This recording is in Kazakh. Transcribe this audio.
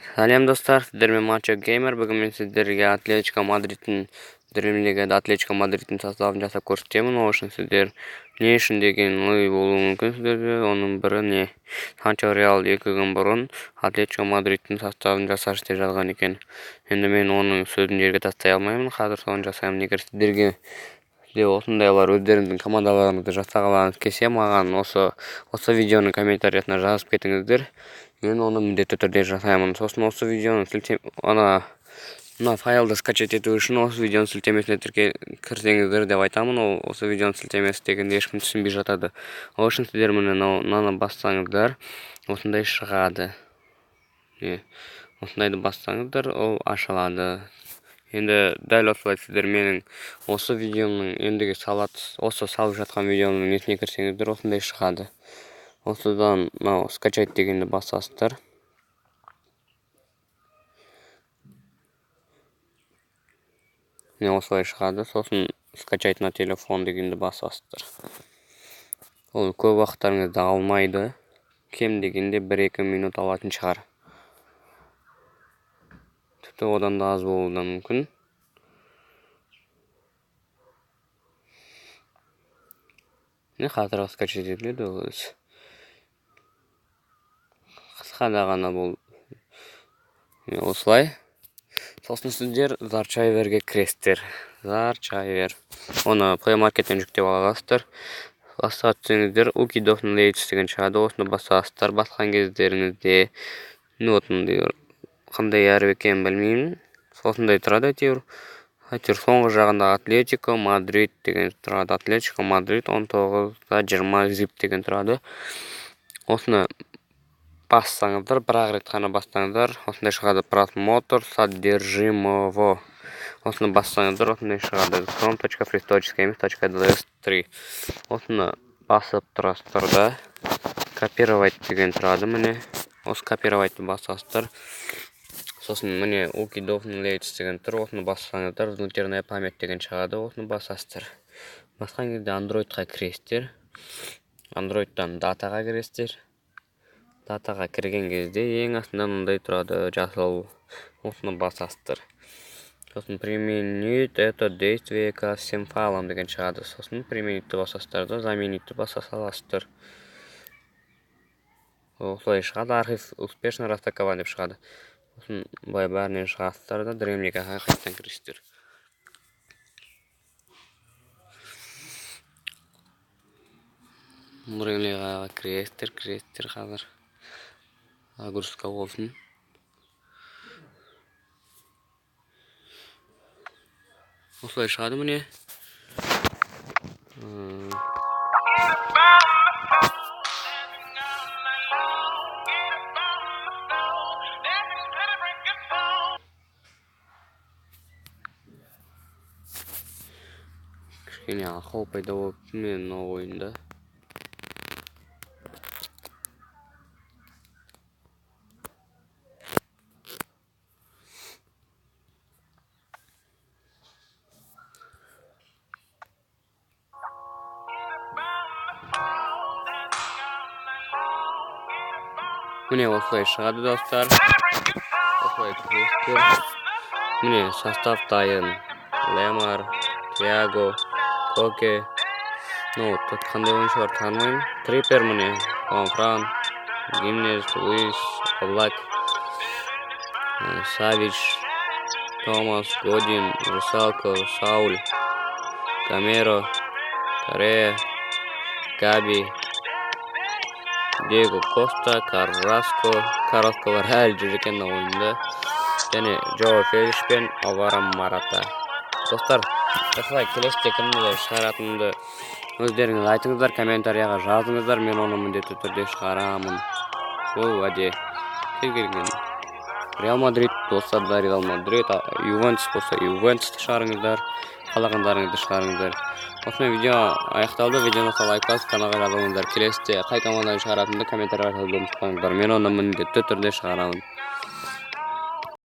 Сәлем достар, сіздермен Мачо Геймер. Бүгін мен сіздерге Атлетико Мадридтің Dream League'de Атлетико Мадридтің составын жасап көрсетемін. Ол үшін сіздер не үшін деген ой болуы мүмкін сіздерде. Оның бірі не? Санчо Реал 2 күн бұрын Атлетико Мадридтің составын жасашы деп жазған екен. Енді мен оның сөзін жерге тастай алмаймын. Қазір соны жасаймын. Егер сіздерге де осындайлар өздеріңіздің командаларыңызды жасағыларыңыз келсе, маған осы видеоның комментариясына жазып кетіңіздер. Мен оны міндетті түрде жасаймын. Сосын осы видеоның ана мына файлды скачать ету үшін осы видеоның сілтемесіне кірсеңіздер деп айтамын. Ол осы видеоның сілтемесі дегенде ешкім түсінбей жатады. Ол үшін сіздер міне мынаны бассаңыздар, осындай шығады. Не, осындайды бассаңыздар, ол ашылады. Енді дәл осылай сіздер менің осы видеомның ендігі осы салып жатқан видеомның несіне кірсеңіздер, осындай шығады. Осыдан мынау скачать дегенді басасыздар. Міне осылай шығады. Сосын скачать на телефон дегенді басасыздар. Ол көп уақыттарыңызды алмайды. Кем дегенде 1-2 минут алатын шығар. Тіпті одан да аз болуы да мүмкін. Міне қазір скачать етіледі ол өзі. Қысқа да ғана бұл. Міне осылай. Сосын сіздер Zarchiver'ге кіресіздер. Zarchiver. Оны Play Market'тен жүктеп ала аласыздар. Басқа түссеңіздер Ukidofn Latest деген шығады. Осыны басасыздар. Басқан кездеріңізде ну вот мындай қандай әріп екенін білмеймін. Осындай тұрады әйтеуір. Әйтеуір соңғы жағында Атлетико Мадрид деген тұрады. Атлетико Мадрид 19-20 zip деген тұрады. Осыны бассаңыздар, бір-ақ рет қана бассаңыздар, осындай шығады. Просмотр содержимого. Осыны бассаңыздар, осындай шығады. Chrome точка free точка m точка D S три. Осыны басып тұрасыздар да, копировать деген тұрады міне. Осы копировать-ты басасыздар. Сосын міне Ukidofn Latest деген тұр. Осыны бассаңыздар, внутренняя память деген шығады. Осыны басасыздар. Басқан кезде Android-қа кіресіздер. Android-тан датаға кіресіздер. Датаға кірген кезде ең астында мындай тұрады, жасыл. Осыны басасыздар. Сосын применить это действие ко всем файлам деген шығады. Сосын применить-ті басасыздар да, заменить-ті баса саласыздар. Осылай шығады, архив успешно распакован деп шығады. Сосын былай бәрінен шығасыздар да, Dream League-ға қайтадан кіресіздер. Dream League-ға кіресіздер қазір. Загрузка болсын. Осылай шығады міне. Кішкене ақау пайда болып мен мынау ойында. Міне осылай шығады достар. Осылай кіресіздер. Міне состав дайын. Лемар, Тиаго, Коке. Ну, тут қандай ойыншылар танымаймын. Триппер міне, Хуанфран, Гимнес, Луис, Облак, Савич, Томас, Годин, Русалко, Сауль, Камеро, Корея, Габи, Диего Коста, Карраско, Каррасколар әлі жүр екен мына ойында. Және Жоао Фелиш пен Алваро Мората. Достар, осылай келесіде кімді шығаратынымды өздеріңіз айтыңыздар, комментарияға жазыңыздар, мен оны міндетті түрде шығарамын. Бұл уәде. Кез келген Реал Мадрид болса да Реал Мадрид, Ювентус болса Ювентусты шығарыңыздар, қалағандарыңызды шығарыңыздар. Осымен видео аяқталды. Видеоны лайк басып, каналға жазылыңыздар. Келесіде қай команданы шығаратынымды комментарияға жазуды ұмытпаңыздар. Мен оны міндетті түрде шығарамын.